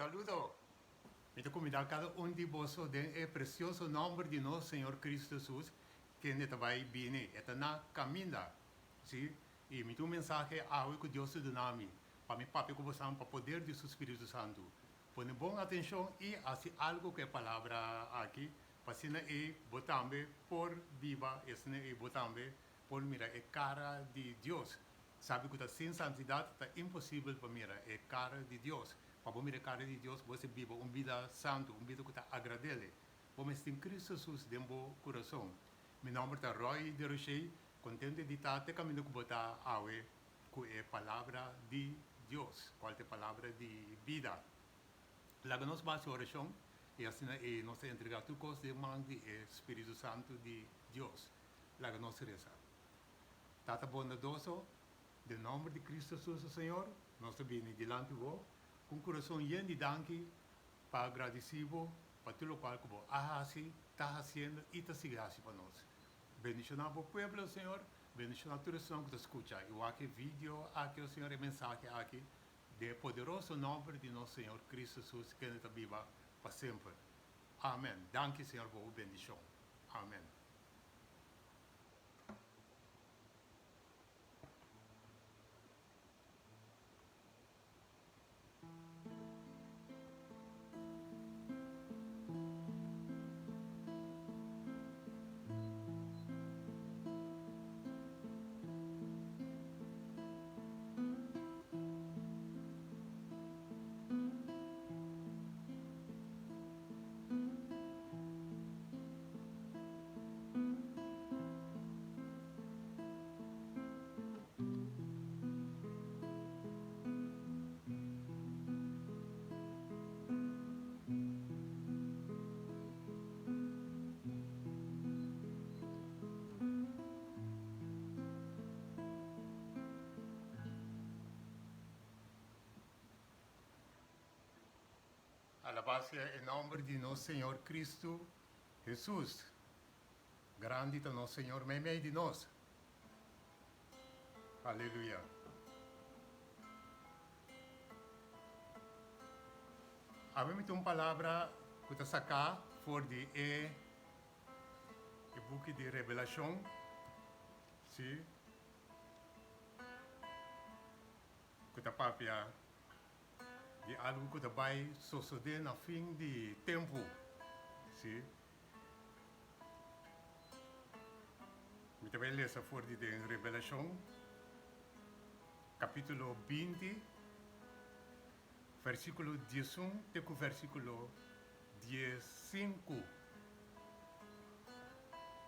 Saludo! Mi ta kumindá kada un di boso den e presioso nòmber di nos Señor Cristo Jesus, kende ta bai bini. E ta na kaminda. Sí, i mi tin un mensahe awe ku Dios ta duna mi, pa mi papia ku bosan pa poder di Su Spiritu Santu. Pone bon atenshon i hasi algu ku e palabra aki, pa asina ei bo tambe por biba i asina ei bo tambe por mira e kara di Dios. Sabi ku ta sin santidat ta imposibel pa mira e kara di Dios. Pa bo mira e kara di Dios, bo mester biba un bida santu, un bida ku ta agrad'El. Bo mester tin Kristu Hesus den bo kurason. Mi nòmber ta Roy Derochey, kontento di ta te kaminda ku bo ta awe ku e Palabra di Dios, kual ta e Palabra di bida. Laga nos basa orashon i asina ei nos ta entregá tur kos den man di e Spiritu Santu di Dios. Laga nos resa. Tata bondadoso, den nòmber di Kristu Hesus nos Señor, nos ta bini dilanti Bo ku un kurason yen di danki pa gradisí Bo pa tur lokual ku Bo a hasi, ta hasiendo i ta sigui hasi pa nos. Bendishoná Bo pueblo, Señor. Bendishoná tur esnan ku ta skucha i wak e video aki, o Señor, e mensahe aki, den e poderoso nòmber di nos Señor Kristu Hesus, kende ta biba pa semper. Amen. Danki, Señor, pa Bo bendishon. Amen. Alabá sea e nòmber di nos Señor Kristu Hesus. Grandi ta nos Señor meimei di nos. Aleluya. Awe mi tin un palabra ku ta saká for di e e buki di Revelashon, sí, ku ta papia di algu ku ta bai sosodé na fin di tempu, sí. Mi ta bai lesa for di den Revelashon, kapítulo 20, versíkulo 11 te ku versíkulo 15.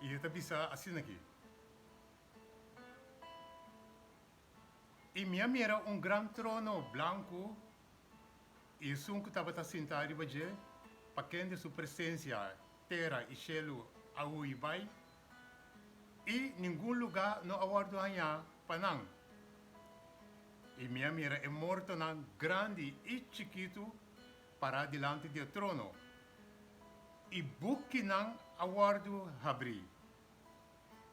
I e ta bisa asin'aki. I mi a mira un gran trono blanku, i esun ku tabata sintá riba dje, pa kende su presensia tera i shelu a hui bai, i ningun lugá no a wòrdu hañá pa nan. I mi a mira e mortonan grandi i chikitu pará dilanti di e trono, i bukinan a wòrdu habrí.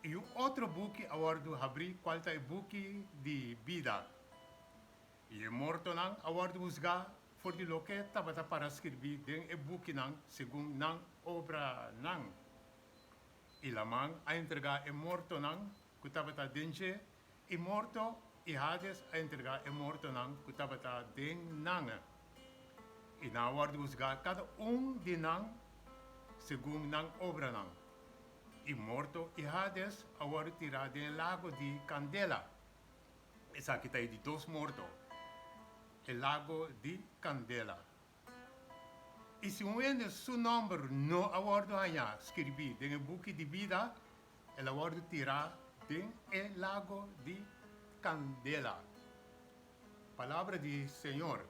I un otro buki a wòrdu habrí, kual ta e buki di bida. I e mortonan a wòrdu husgá for di loke tabata para skirbí den e bukinan segun nan obranan. I laman a entregá e mortonan ku tabata den dje, i morto i Hades a entregá e mortonan ku tabata den nan. I nan a wòrdu husgá kada un di nan segun nan obranan. I morto i Hades a wòrdu tirá den e lago di kandela. Esaki ta e di dos morto, e lago di kandela. I si un hende su nòmber no a wòrdu hañá skirbí den e buki di bida, el a wòrdu tirá den e lago di kandela. Palabra di Señor.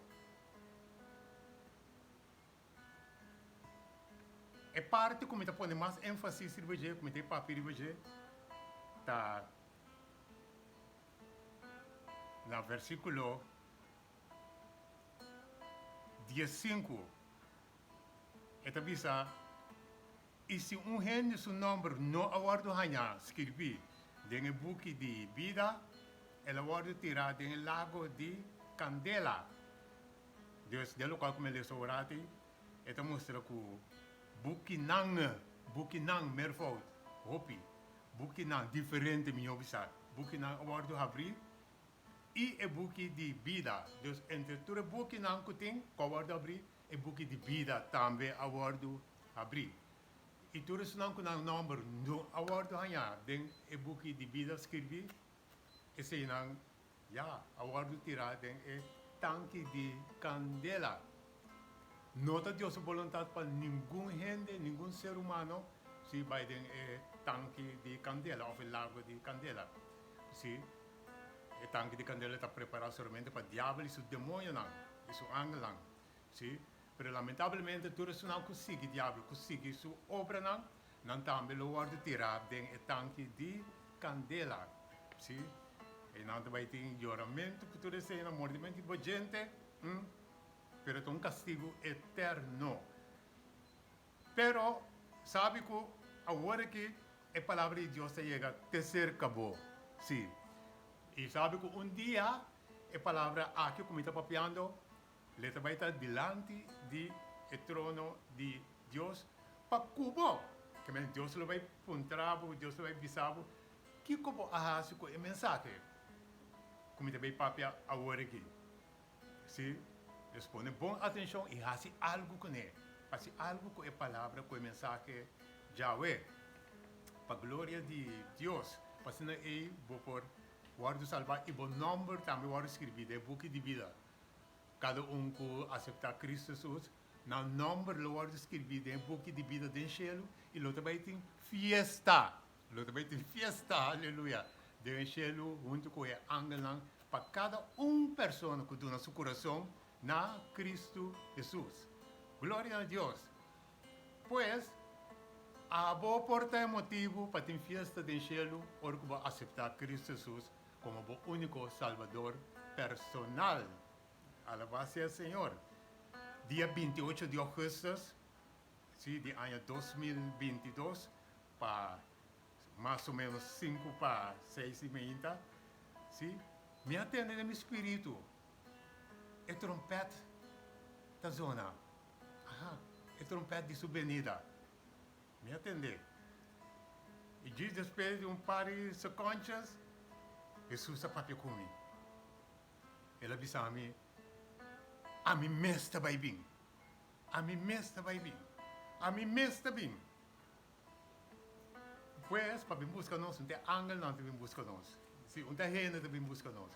E parti ku mi ta pone mas énfasis riba dje, ku mi ta e papia riba dje, ta na versíkulo 15. E ta bisa, I si un hende su nòmber no a wòrdu hañá skirbí den e buki di bida, el a wòrdu tirá den e lago di kandela. Dus den lokual ku mi a lesa orati e ta mustra ku bukinan, bukinan meervoud, hopi, bukinan diferente mihó bisa, bukinan a wòrdu habrí i e buki di bida. Dus entre tur e bukinan ku tin ku a wòrdu habrí, e buki di bida tambe a wòrdu habrí. I tur esnan ku nan nòmber no a wòrdu hañá den e buki di bida skirbí, eseinan ya a wòrdu tirá den e tanki di kandela. No ta Dios su boluntat pa ningun hende, ningun ser humano, si bai den e tanki di kandela òf e lago di kandela. Si, e tanki di kandela ta prepará solamente pa diabel i su demoñonan i su angelnan. Si, pero lamentablemente tur esunnan ku sigui diabel, ku sigui su obranan, nan tambe lo wòrdu tirá den e tanki di kandela. Si, i nan ta bai tin yoramentu ku tur eseinan, mordimentu di bo djente, hm, pero ta un kastigu eterno. Pero, sabi ku awor aki e Palabra di Dios ta yega te serka bo. Si, i sabi ku un dia e palabra aki ku mi ta papiando, Lo ta bai ta dilanti di e trono di Dios pa ku bo. Ke men Dios lo bai puntra bo, Dios lo bai bisa bo kiko bo a hasi ku e mensahe ku mi ta bai papia awor aki. Si, dus pone bon atenshon i hasi algu kuné. Hasi algu ku e palabra, ku e mensahe djawe. Pa gloria di Dios, pa asina ei bo por wòrdu salbá i bo nòmber tambe wòrdu skirbí den e buki di bida. Kada un ku aseptá Kristu Hesus, nan nòmber lo wòrdu skirbí den e buki di bida den shelu i lo ta bai tin fiesta, lo ta bai tin fiesta, aleluya, den e shelu huntu ku e angelnan pa kada un persona ku duna su kurason na Kristu Hesus. Gloria na Dios! Pues, abo por ta e motibu pa tin fiesta den shelu ora ku bo aseptá Kristu Hesus komo bo úniko Salbador personal. Alabá sea Señor! Dia 28 di ougùstùs, sí, di aña 2022, pa mas o ménos sinku pa seis di meinta, sí, mi a tende den mi spiritu e trompèt ta zona, aha, e trompèt di su benida. Mi a tende. I djis despues di un par di seconchas, Hesus a papia ku mi. El a bisa mi, Ami mes ta bai bin. Ami mes ta bai bin. Ami mes ta bin. Pues, pa bin buska nos, un ta e angelnan ta bin buska nos. Si, un ta hende ta bin buska nos.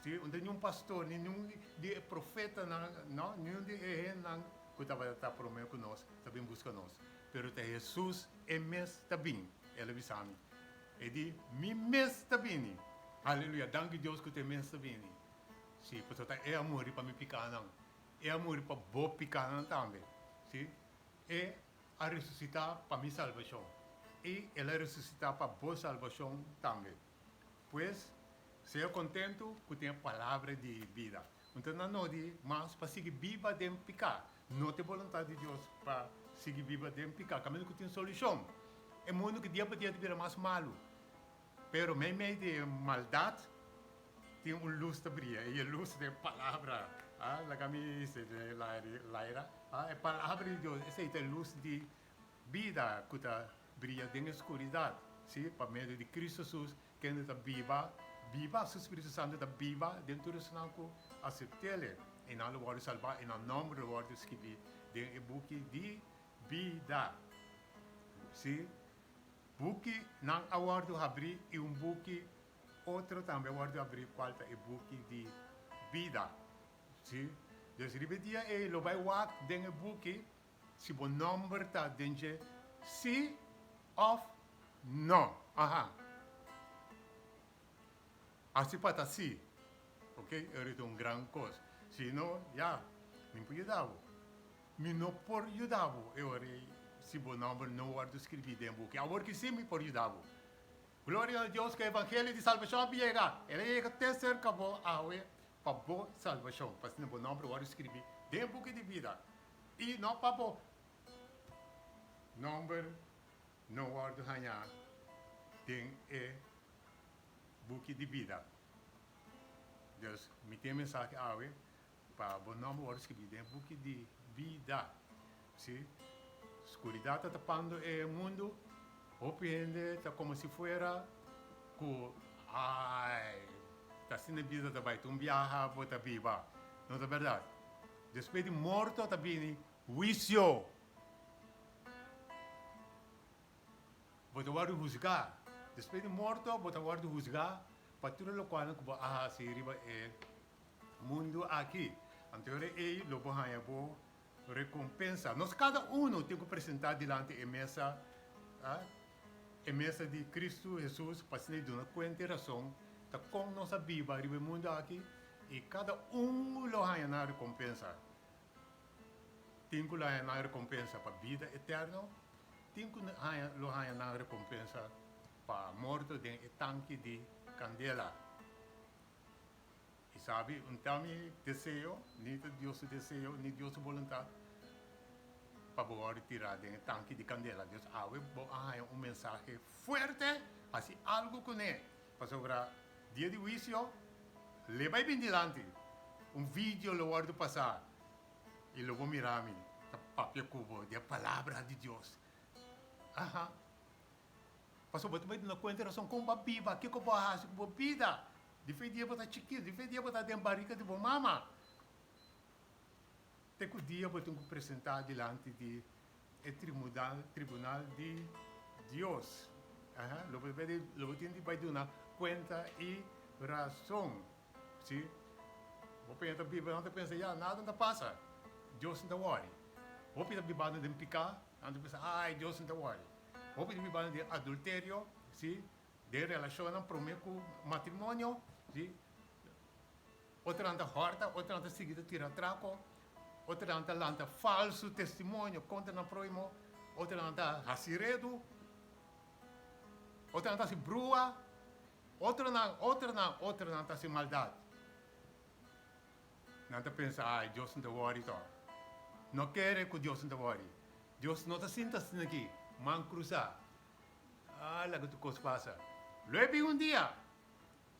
Si, un ta niun pastor, ni niun di e profetanan, no, niun di e hendenan ku tabata ta promé ku nos ta bin buska nos. Pero ta Hesus e mes ta bin, el a bisa mi. E di, Mi mes ta bini. Aleluya! Danki Dios ku ta e mes ta bini. Si, pasobra ta e a muri pa mi pikanan. E a muri pa bo pikanan tambe. Si, e a resusitá pa mi salbashon, i el a resusitá pa bo salbashon tambe. Pues, sea kontentu ku tin e palabra di bida. Un ta na nodi mas pa sigui biba den piká. No ta e boluntat di Dios pa sigui biba den piká. Kaminda ku tin solushon. E mundu ku dia pa dia ta bira mas malu. Pero meimei di e maldat tin un lus ta bria, i e lus ta e palabra. Ah, laga mi laira. Ah, e palabra di Dios, esei ta e lus di bida ku ta bria den e skuridat. Sí, pa medio di Kristu Hesus, kende ta biba, biba, su Spiritu Santu ta biba den tur esnan ku asept'El. I nan lo wòrdu salbá, i nan nòmber lo wòrdu skibí den e buki di bida. Sí. Buki nan a wòrdu habrí i un buki otro tambe a wòrdu habrí kual ta e buki di bida. Sí, dus riba e dia ei lo bai wak den e buki si bo nòmber ta den dje sí òf nò. Aha. Hasi pa ta sí. Ok, ora ta un gran kos. Si no, ya, mi por yuda bo. Mi no por yuda bo e ora ei si bo nòmber no wòrdu skribí den buki. Awor ki sí mi por yuda bo. Gloria na Dios ku e evangelio di salbashon a yega! El a yega te serka bo awe pa bo salbashon, pa asina bo nòmber wòrdu skribí den e buki di bida i no pa bo nòmber no wòrdu hañá den e buki di bida. Dus mi tin e mensahe awe. Pa bo nòmber wòrdu skibí den e buki di bida. Sí, skuridat ta tapando e mundu, hopi hende ta komo si fuera ku ai, ta asina e bida ta bai, ta un biaha bo ta biba. No ta bèrdat. Despues di morto ta bini huisio. Bo ta wòrdu husgá. Despues di morto bo ta wòrdu husgá pa tur e lokualnan ku bo a hasi riba e mundu aki. Anto ora ei lo bo haña bo rekompensa. Nos kada unu tin ku presentá dilanti e mesa, e mesa di Kristu Hesus, pa asina e duna kuenta i rason ta kon nos a biba riba e mundu aki, i kada un lo haña nan rekompensa. Tin ku lo haña nan rekompensa pa bida eterno, tin ku lo haña nan rekompensa pa morto den e tanki di kandela. I sabi, un ta mi deseo, ni ta Dios su deseo, ni Dios su boluntat, pa bo wòrdu tirá den e tanki di kandela. Dios, awe bo a haña un mensahe fuerte, hasi algu kuné, pasobra dia di huisio le bai bin dilanti. Un video lo wòrdu pasá i lo bo mira mi ta papia ku bo di e Palabra di Dios. Aha. Pasobra bo ta bai duna kuenta e rason kon bo a biba, kiko bo a hasi ku bo bida. Di fe dia bo ta chikitu, di fe dia bo ta den barika di bo mama. Te ku dia bo tin ku presentá dilanti di e tribunal, tribunal di Dios. Aha, lo bo lo bo tin di bai duna kuenta i rason. Si, bo pensa ta biba, nan ta pensa, ya, nada no ta pasa. Dios no ta wòri. Hopi ta bibando den piká, nan ta pensa, ai, Dios no ta wòri. Hopi ta bibando den adulterio, si, Den relashonnan promé ku matrimonio, si, otronan ta hòrta, otronan ta sigui ta tira trako, otronan ta lanta falsu testimonio kontra nan próhimo, otronan ta hasi redu, otronan ta hasi brua, otronan, otronan, otronan ta hasi maldat. Nan ta pensa, Ai, Dios no ta wòri tò. No kere ku Dios no ta wòri. Dios no ta sinta asina aki, man krusá. Ah, laga tur kos pasa. Lo e bin un dia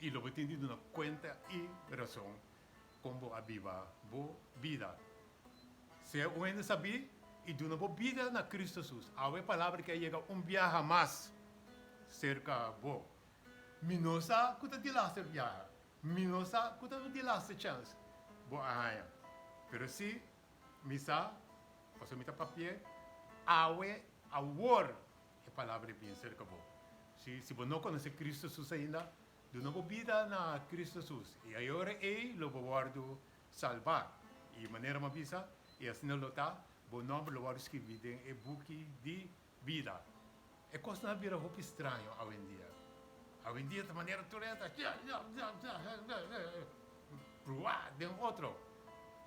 i lo bo tin di duna kuenta i rason kon bo a biba bo bida. Sea un hende sabí i duna bo bida na Kristu Hesus. Awe e palabra ke a yega un biaha mas serka bo. Mi no sa ku ta di laster biaha. Mi no sa ku ta di laster chèns bo a haña. Pero si mi sa, pasobra mi ta papi'é awe, awor. E palabra e bin serka bo. Si, si bo no konosé Kristu Hesus ainda, duna bo bida na Kristu Hesus, i e ora ei lo bo wòrdu salbá. I manera mi a bisa, i asina lo ta, bo nòmber lo wòrdu skibí den e buki di bida. E kosnan a bira hopi straño awendia. Awendia ta manera tur hende ta bruá den otro.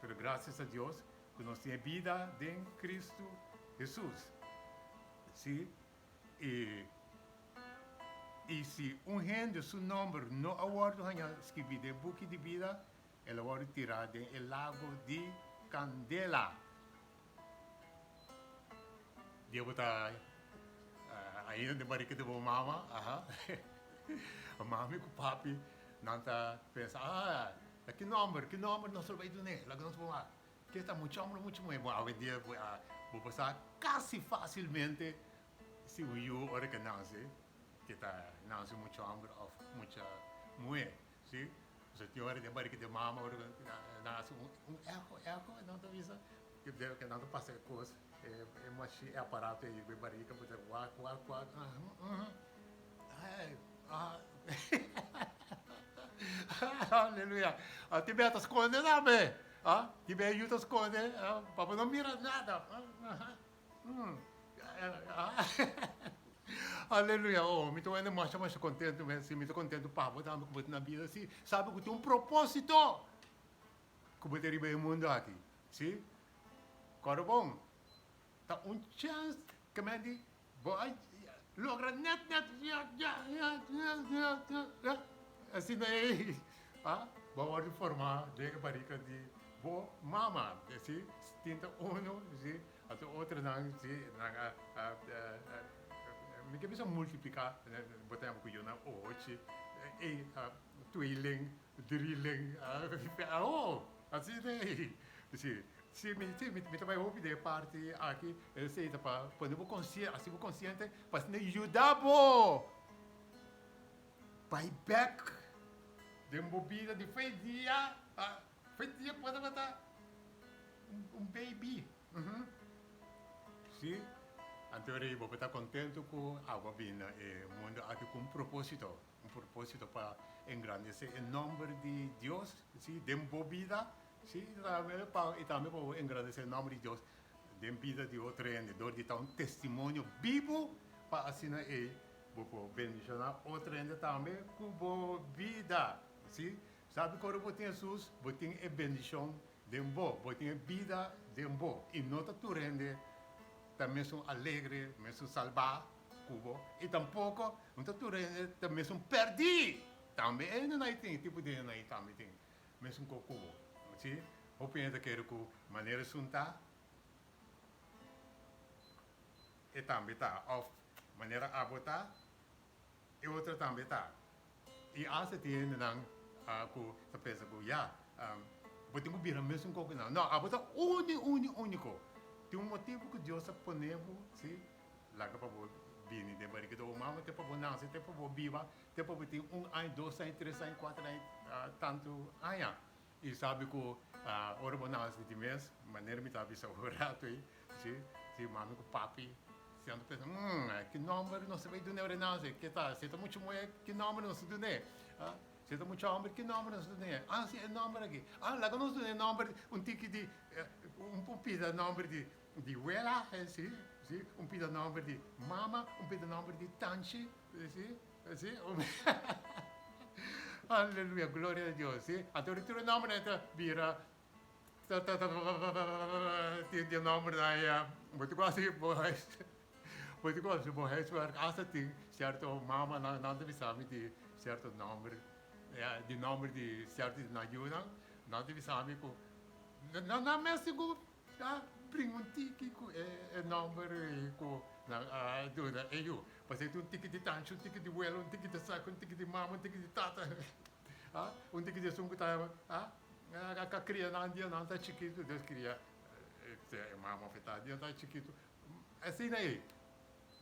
Pero grasias a Dios ku nos tin e bida den Kristu Hesus. Sí, i i si un hende su nomber no a wòrdu hañá skibí den e buki di bida, el a wòrdu tirá den e lago di kandela. Dia bo ta ainda den barika di bo mama, aha, mami ku papi nan ta pensa, ah, ta ki nomber, ki nomber nos lo bai dun'é, laga nos bo wak. Ke ta mucha homber mucha muher? Bon, awendia bo a bo por sa casi facilmente si un yu ora ke nace ke ta nace mucha homber of mucha muher, si? Pasobra tin ora den barriga di mama ora ku nace un un echo, echo nan ta bisa ke ke nan ta pasa e kos e e mashi e aparato ei riba e barriga bo ta wak wak wak ah ai ah aleluya tin bia ta skonde tambe. Ah, di be yu ta skonde, ah, pa bo no mira nada. Aleluya, oh, mi ta wende masha masha kontentu mes, si mi ta kontentu pa bo tambe ku bo ta na bida si, sabi ku tin un proposito ku bo ta riba e mundu aki, si. Kòrda bon, ta un chèns ke men di bo a logra nèt nèt ya ya ya ya ya ya asina ei ah bo a wòrdu formá den e barika di bo mama si tin ta unu si anto otronan si nan a a mi ke bisa multipliká bo ta yama ku yunan ochi ei tweeling drieling oh. Asina ei. Si, si mi, si mi, mi ta bai hopi den e parti aki, esei ta pa pone bo konsiente, hasi bo konsiente pa asina yuda bo bai bek den bo bida di fe dia, fe dia ku bo tabata un baby. Si, anto rei bo por ta kontentu ku abo a bini na e mundu aki ku un propósito, un propósito pa engrandesé e nòmber di Dios, si, den bo bida, si, tambe pa, i tambe pa bo engrandesé e nòmber di Dios den bida di otro hende dor di ta un testimonio bibu pa asina ei bo por bendishoná otro hende tambe ku bo bida, si. Sabi ku ora bo tin Hesus, bo tin e bendishon Den bo, bo tin e bida den bo, i no ta tur hende ta mesun alegre, mesun salbá ku bo, i tampoko no ta tur hende ta mesun pèrdí. Tambe e hendenan ei tin, e tipo di hendenan ei tambe tin mesun kos ku bo. Si, hopi hende ta kere ku manera esun ta, e tambe ta, òf manera abo ta, E otro tambe ta. I asta tin hendenan ku ta pensa ku ya, bo tin ku bira mesun kos ku nan. No, abo ta uni, uni, uniko. Tin un motibu ku Dios a pone bo, si, laga pa bo bini den barika di bo mama, te pa bo nase, te pa bo biba, te pa bo tin un aña, dos aña, tres aña, kuater aña, tantu aña. I sabi ku ora bo nase di mes, manera mi ta bisa un ratu ei, si, si mami ku papi si nan ta pensa, hmm, ki nòmber nos ta bai dun'é ora e nase? Ke ta? Si e ta mucha muhé, ki nòmber nos ta dun'é? Ah, si e ta mucha hòmber, ki nòmber nos ta dun'é? Ah, si, e nòmber aki. Ah, laga nos dun'é nòmber un tiki di, un pida nòmber di di wela, si, si, un pida nòmber di mama, un pida nòmber di tanchi, si. Si? Aleluya, gloria a Dios. Si? Anto di tur e nombernan ta bira ta ta ta tin di nombernan ya. Bo ta gosi bo huis bo ta gosi bo huiswerk hasta tin cierto mamanan nan ta bisa mi di cierto nomber ya di nomber di cierto di nan yunan nan ta bisa mi ku nan nan mes tin ku Ta bringa un tiki ku e nòmber ku nan a duna e yu. Pasobra tin un tiki di tanchi, un tiki di welo, un tiki di saka, un tiki di mama, un tiki di tata, un tiki di esun ku ta a kria nan dia nan ta chikitu. Dios kria e mama òf e tata dia nan ta chikitu. Asina ei.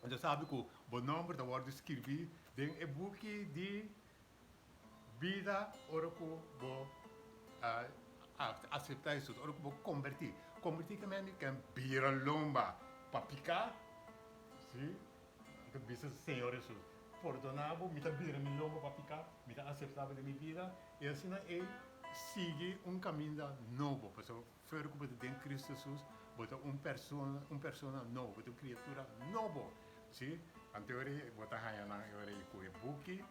Bo sabi ku bo nòmber ta wòrdu skirbí den e buki di Bida ora ku bo a aseptá Hesus, ora ku bo kombertí. Kombertí ke men di ken bira lomba pa piká, sí, anto bisa Señor Hesus, pordoná bo, mi ta bira mi lomba pa piká, mi ta aseptá bo den mi bida, i asina ei sigui un kaminda nobo, pasobra fuera ku bo ta den Cristo Hesus, bo ta un persona, un persona nobo, bo ta un kriatura nobo, sí. Anto e ora ei bo ta haña nan e ora ei ku e buki.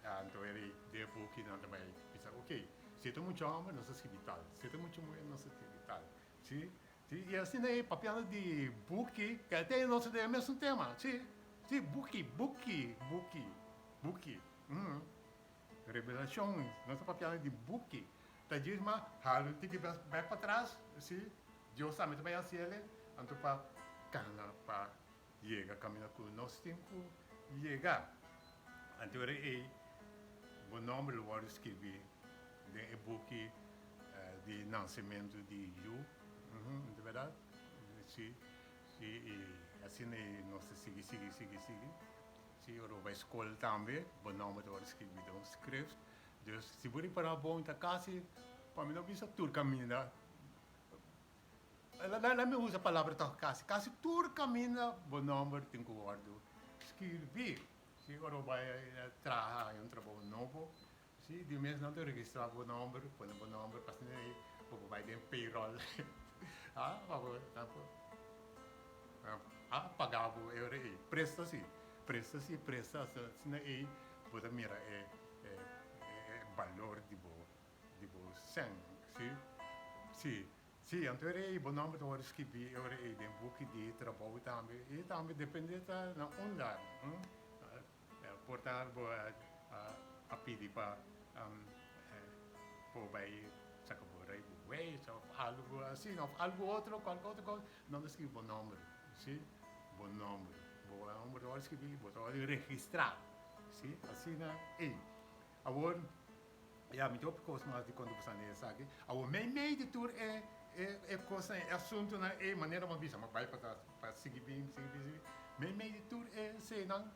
Anto e rei den e buki nan ta bai bisa, Ok, si e ta mucha homber nos ta skibi tal, si e ta mucha muher nos ta skibi tal. Si, si, i asina e papiando di buki, ke te nos ta den e mesun tema, si, si, buki, buki, buki, buki, uhm, Revelashon, nos ta papiando di buki, ta djis ma hala un tiki bek patras, si, Dios tambe ta bai hasiel, anto pa kana pa Yega kaminda ku nos tin ku yega. Anto ora ei bo nòmber lo wòrdu skirbí den e buki di nansementu di yu. No ta bèrdat? Sí, sí, i asina ei nos ta sigui, sigui, sigui, sigui. Sí, ora bo bai skol tambe bo nòmber ta wòrdu skirbí den un skrift. Dus si bo ripará bon ta kasi, pa mi no bisa tur kaminda. Laat mi usa palabra tòg kasi. Kasi tur kaminda bo nòmber tin ku wòrdu skirbí. Si ora bo bai traha haña un trabou nobo, si di mes nan ta registrá bo nòmber, pone bo nòmber pa asina ei bo por bai den payroll pa bo nan por paga bo e ora ei. Presta si, presta si, presta asina ei bo ta mira e balor di bo di bo sèn, si. Si, si, anto e rei bo nòmber ta wòrdu skibí e ora ei den buki di trabou tambe, i tambe depende ta na unda por ta bo a pidi pa por bai saka bo rijbewijs òf algu asina òf algu otro, kualke otro kos, nan ta skibi bo nòmber, si, bo nòmber, bo nòmber ta wòrdu skibí, bo ta wòrdu registrá, si, asina ei. Awor. Ya, mi tin hopi kos mas di konta boso den esaki. Awor, meimei di tur e e e kosnan, e asuntunan ei, manera mi a bisa, mi a bai patras pa sigui bin, sigui bin, sigui bin. Meimei di tur eseinan,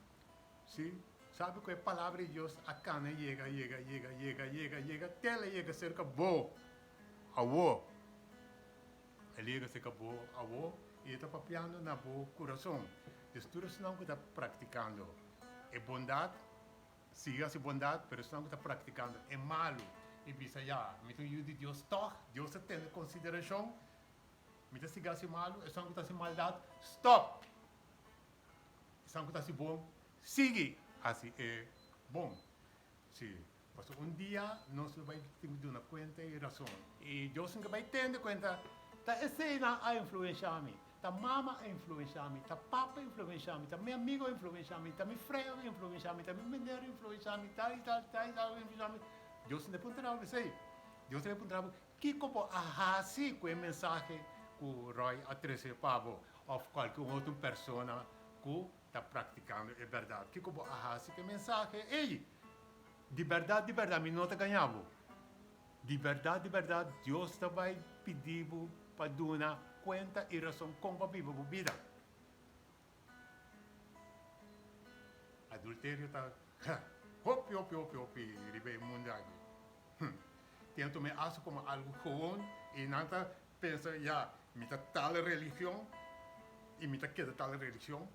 si, sabi ku e palabra di Dios a kana yega, yega, yega, yega, yega, yega, te el a yega serka bo. Awor, el a yega serka bo awor i e ta papiando na bo kurason. Dus tur esnan ku ta praktikando e bondat, Sigui hasi bondat, pero esnan ku ta praktikando e malu i bisa, Ya, mi ta un yu di Dios tòg, Dios ta tene konsiderashon, mi ta sigui hasi malu, esnan ku ta hasi maldat, stòp! Esnan ku ta hasi bon, sigui hasi e bon. Sí, pasobra un dia nos lo bai tin ku duna kuenta i rason. I Dios tin ku bai tende kuenta, Ta eseinan a influenshá mi. Ta mama a influensha mi, ta papa a influensha mi, ta mi amigo a influensha mi, ta mi frei a influensha mi, ta mi meneer a influensha mi, tal i tal, tal i tal a influensha mi. Dios no ta puntra bo esei. Dios ta puntra bo, kiko bo a hasi ku e mensahe ku Roy a trese pa bo òf kualke un otro persona ku ta praktikando e bèrdat? Kiko bo a hasi ku e mensahe ei? Di bèrdat, di bèrdat, mi no ta gaña bo. Di bèrdat, di bèrdat, Dios ta bai pidi bo pa duna kuenta i rason kon pa biba bo bida. Adulterio ta hopi, hopi, hopi, hopi riba e mundu aki. Tin a tuma e asu komo algu gewoon i nan ta pensa, ya, mi ta tal religion i mi ta keda tal religion.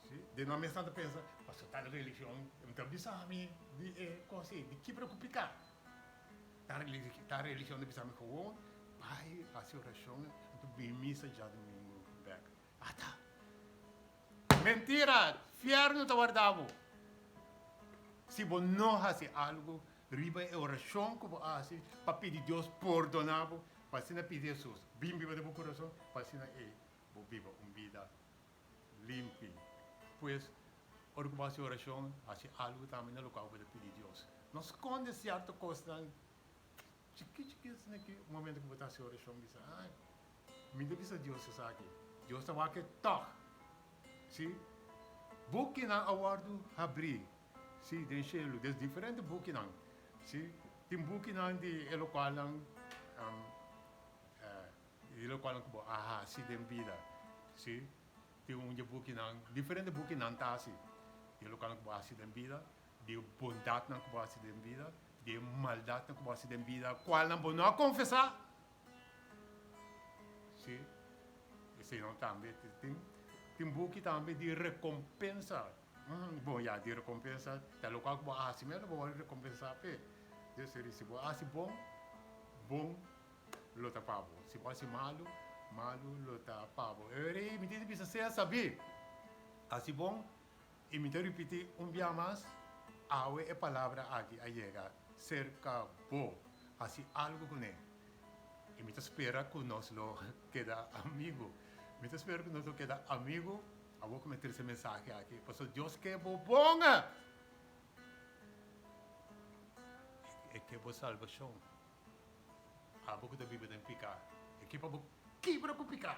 Si, den nan mes nan ta pensa, pasobra tal religion ta bisa mi di e kos ei, di kibra ku piká. Ta religion ta bisa mi gewoon bai hasi orashon anto bin misa djadumingu bek. Ata! Mentira! Fiernu ta warda bo! Si bo no hasi algu riba e orashon ku bo a hasi pa pidi Dios pordona bo, pa asina pidi Hesus bin biba den bo kurason, pa asina ei bo biba un bida limpi. Pues, ora ku bo hasi orashon, hasi algu tambe na lokual bo ta pidi Dios. No skonde sierto kosnan chikí chikí asina ki un momento ku bo ta hasi orashon bisa, Ai, mi ta bisa Dios esaki. Dios ta wak e tòg. Sí, bukinan a wòrdu habrí, sí, den shelu, des diferente bukinan. Sí, tin bukinan di e lokualnan. Di lokual ku bo a hasi den bida, si. Tin un dje bukinan, diferente bukinan ta hasi. Di lokual ku bo a hasi den bida, di e bondatnan ku bo a hasi den bida, di e maldatnan ku bo a hasi den bida, kualnan bo no a konfesá. Si, eseinan tambe tin. Tin buki tambe di rekompensa. Bon, ya, di rekompensa ta lokual ku bo a hasi mester bo wòrdu rekompensá p'e. Dios ta di, si bo a hasi bon, bon. Lo ta pa bo. Si bo hasi malu, malu lo ta pa bo. E ora ei mi tin di bisa sea sabí. Hasi bon, i mi ta ripití un bia mas, awe e palabra aki a yega serka bo. Hasi algu kuné. I mi ta spera ku nos lo keda amigu. Mi ta spera ku nos lo keda amigu awor ku mi a trese e mensahe aki, pasobra Dios ke bo bon. E ke bo salbashon. Abo ku ta biba den piká, e ke pa bo kibra ku piká.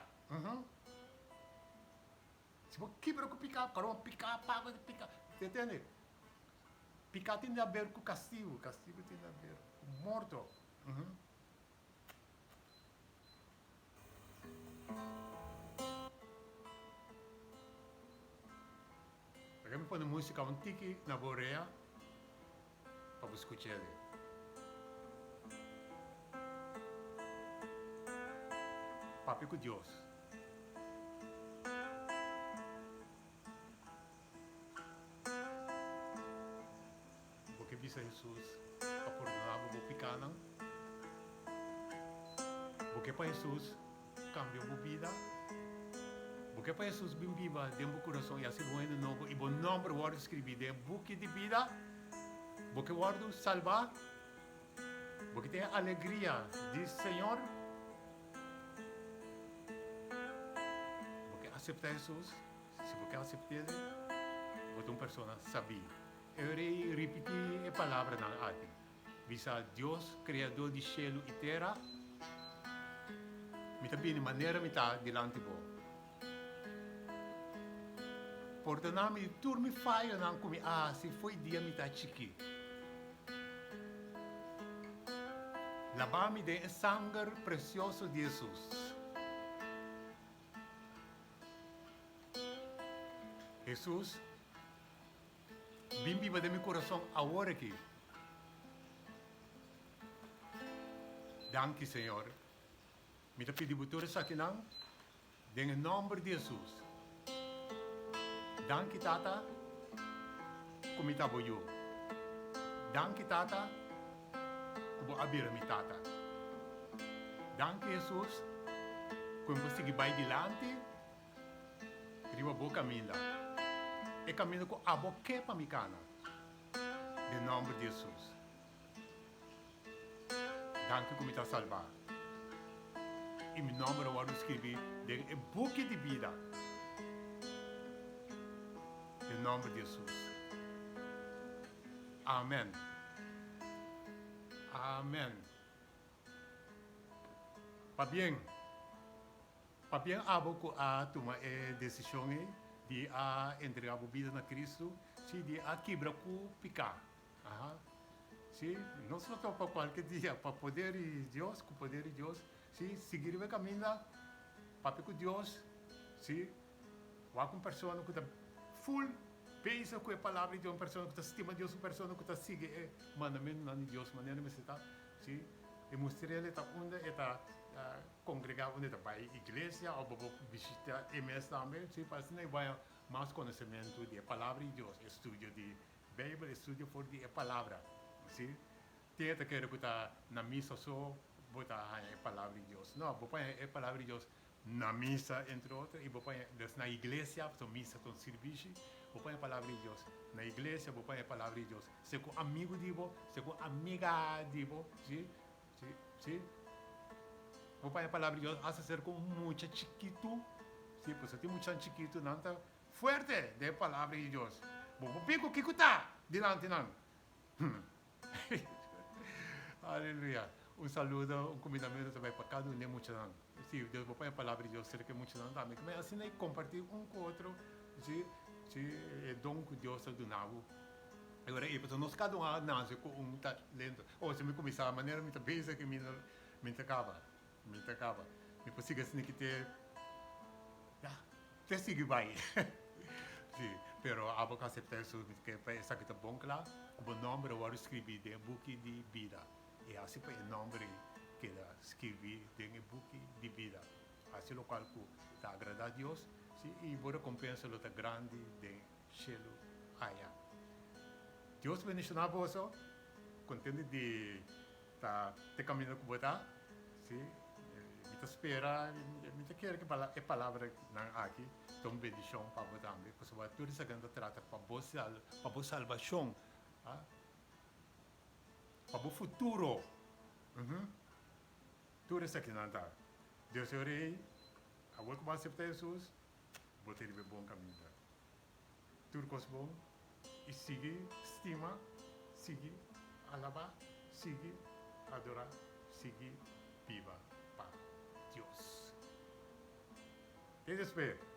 Si bo kibra ku piká, kòrda bo piká paga di piká. Te tende? Piká tin di haber ku kastigu, kastigu tin di haber ku morto. Laga mi pone músika un tiki na bo orea. Pa bo skuch'e. Papia ku Dios. Bo ke bisa Hesus pa pordoná bo bo pikánan? Bo ke pa Hesus kambia bo bida? Bo ke pa Hesus bin biba den bo kurason i hasi bo hende nobo i bo nòmber wòrdu skribí den e buki di bida? Bo ke wòrdu salbá? Bo ke tin e alegria di Señor? Bo ke aseptá Hesus? Si bo ke asept'é, bo ta un persona sabí. E ora ei ripití e palabranan aki. Bisa Dios, Kreadó di shelu i tera, Mi ta bini manera mi ta dilanti bo. Pordoná mi di tur mi fayonan ku mi a hasi fo'i dia mi ta chikí. Laba mi den e sanger precioso di Hesus. Hesus, bin biba den mi curason awor aki. Danki, Señor. Mi ta pidi bo tur esakinan den e nomber di Hesus. Danki, Tata, ku mi ta bo yu. Danki, Tata, ku bo a bira mi Tata. Danki, Hesus, ku mi por sigui bai dilanti riba bo kaminda, e kaminda ku abo ke pa mi kana, den nomber di Hesus. Danki ku mi ta salbá i mi nòmber a wòrdu skirbí den e buki di bida. Den nòmber di Hesus. Amèn. Amèn. Pabien. Pabien abo ku a tuma e desishon ei di a entregá bo bida na Kristu, sí, di a kibra ku piká. Aha. Sí, nos lo topa cualke dia pa poder di Dios, cu poder di Dios, sí, sigui riba e caminda, papia cu Dios, sí, wak un persona cu ta full bezig cu e palabra di Dios, un persona cu ta stima Dios, un persona cu ta sigui e mandamentonan di Dios manera mester ta, sí, e mustr'el e ta unda e ta congrega, unda e ta bay iglesia of bo por bishita e mes tambe, sí, pa asina e bay mas conocemento di e palabra di Dios, e studio di Bijbel e studio for di e Palabra. Si? Tin e ta kere ku ta na misa so bo ta haña e Palabra di Dios. No, bo por haña e Palabra di Dios na misa, entre otro, i bo por haña des na iglesia, pasobra misa ta un sirbishi. Bo por haña e Palabra di Dios na iglesia, bo por haña e Palabra di Dios segun amigu di bo, segun amiga di bo, si? Si, si. Bo por haña e Palabra di Dios asta serka un mucha chikitu, si, pasobra tin muchanan chikitu nan ta Fuerte den e palabra di Dios. Bo por bin ku kiko ta dilanti nan. Aleluya. Un saludo, un kumindamentu ta bai pa kada un di e muchanan. Si Dios bo pon e palabra di Dios serka e muchanan tambe. Ku asina e kompartí un ku otro si si e don ku Dios a duna bo. E ora ei pasobra nos kada un a nase ku un talento. Oh si mi kuminsá manera mi ta bezig aki mi mi ta kaba. Mi ta kaba. Mi por sigui asina ki te ya. Te sigui bai. Si, pero abo ku aseptá Hesus, mi ta kere pa esaki ta bon kla, ku bo nòmber a wòrdu skribí den e buki di bida. I hasi pa e nòmber ei keda skribí den e buki di bida. Hasi lokual ku ta agradá Dios, si, i bo rekompensa lo ta grandi den shelu aya. Dios bendishoná boso. Kontento di Ta te caminda cu bo ta, si. Mi ta spera, mi ta kere cu e palabranan aki ta un bendicion pa bo tambe, pasobra tur esaki ta trata pa bo pa bo salbacion, pa bo futuro. Tur esakinan ta. Dios e Rey, awor cu bo acepta Jesus, bo ta riba e bon caminda. Tur kos bon i sigui stima, sigui alabá, sigui adorá, sigui biba pa Dios. Te despues.